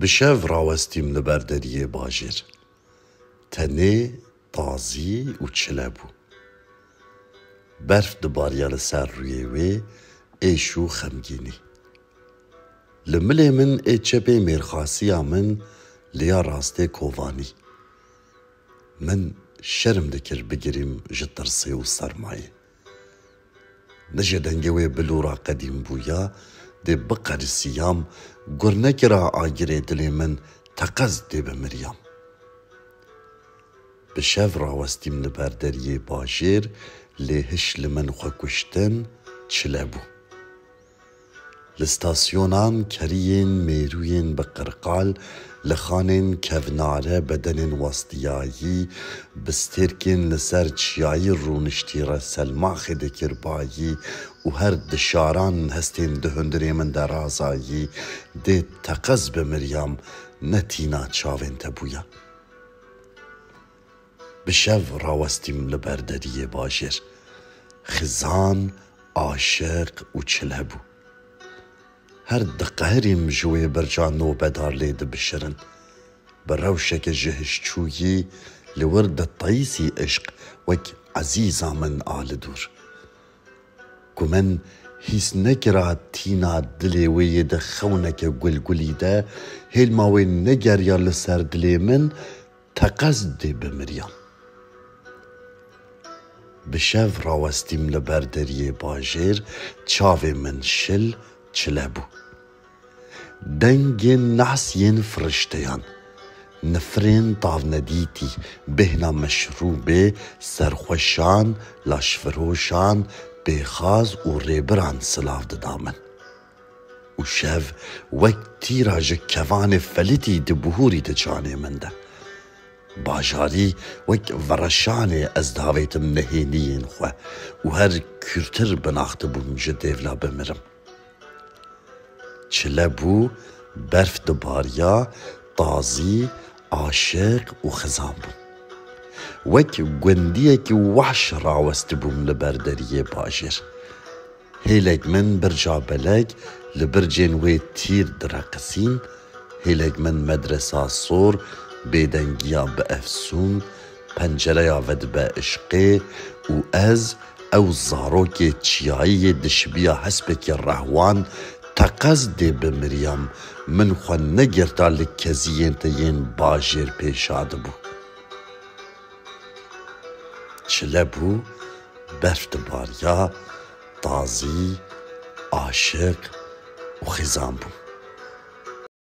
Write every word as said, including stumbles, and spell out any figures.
Bi şev rawestîm li ber deriyê bajêr. Tenê, tazî û çile bû. Berf dibariya li ser rûyê wê, êş û xemgînî. Li milê min ê çepê mêrxasiya min, li ya rastê kovanî. Min şerm dikir bigirîm ji tirsê û sermayê. Ne ji dengê wê bilûra qedîm bûya, dê biqerisiyam, gur nekira agirê dilê min, teqez dê bimiriyam. Bi şev rawestîm li ber deriyê bajêr, lê hiş li min xwe kuştin çile bû. Li stasyonan keriyên mêrûyên bi qirqal, li xanên kevnare bedenên westiyayî, bi stêrkên li ser çiyayî rûniştî re selmaxê dikir bayî û her dişaran hestên di hundirê min de razayî, dê teqez bimiriyam, ne tîna çavên te bûya. Bi şev rawestîm li ber deriyê bajêr. Xizan, aşiq û çile bû. Her diqehirîm ji wê birca nobedar lê dibişirin. Bi rewşeke ji hiş çûyî li wir diteyîsî îşq wek ezîza min a li dûr. Ku min hîs nekira tîna dilê wê yê di xewneke gulgulî de, hêlma wê negeriya li ser dilê min, teqez dê bimiriyam. Bi şev rawestîm li ber deriyê bajêr, çavê min şil çile bû. Dengên nas yên firişteyan, nifirên tavnedîtî, bêhna meşrûbê, serxweşan, laşfiroşan, pêxaz û rêbiran silav dida min. Û şev wek tîra ji kevanê felitî dibihûrî di canê min de. Bajarî wek vereşanê ez davêtim nehêniyên xwe û her kûrtir bi nax dibûm ji dêvla bimirim. Çile bû, berf dibariya, tazî, aşiq û xizan bûm. Wek gundiyekî wahş rawestibûm li ber deriyê bajêr. Hêlek min birca belek li bircên wê tîr direqisîn, hêlek min medresa sor, bêdengiya bi efsûn, pencereya vedibe îşqê û ez, ew zarokê çiyayî yê dişibiya hespekî rehwan, teqez dê bimiriyam, min xwe negirta li keziyên te yên bajêr pêşa dibû. Çile bû, berf dibariya, tazî, aşiq û xizan bûm.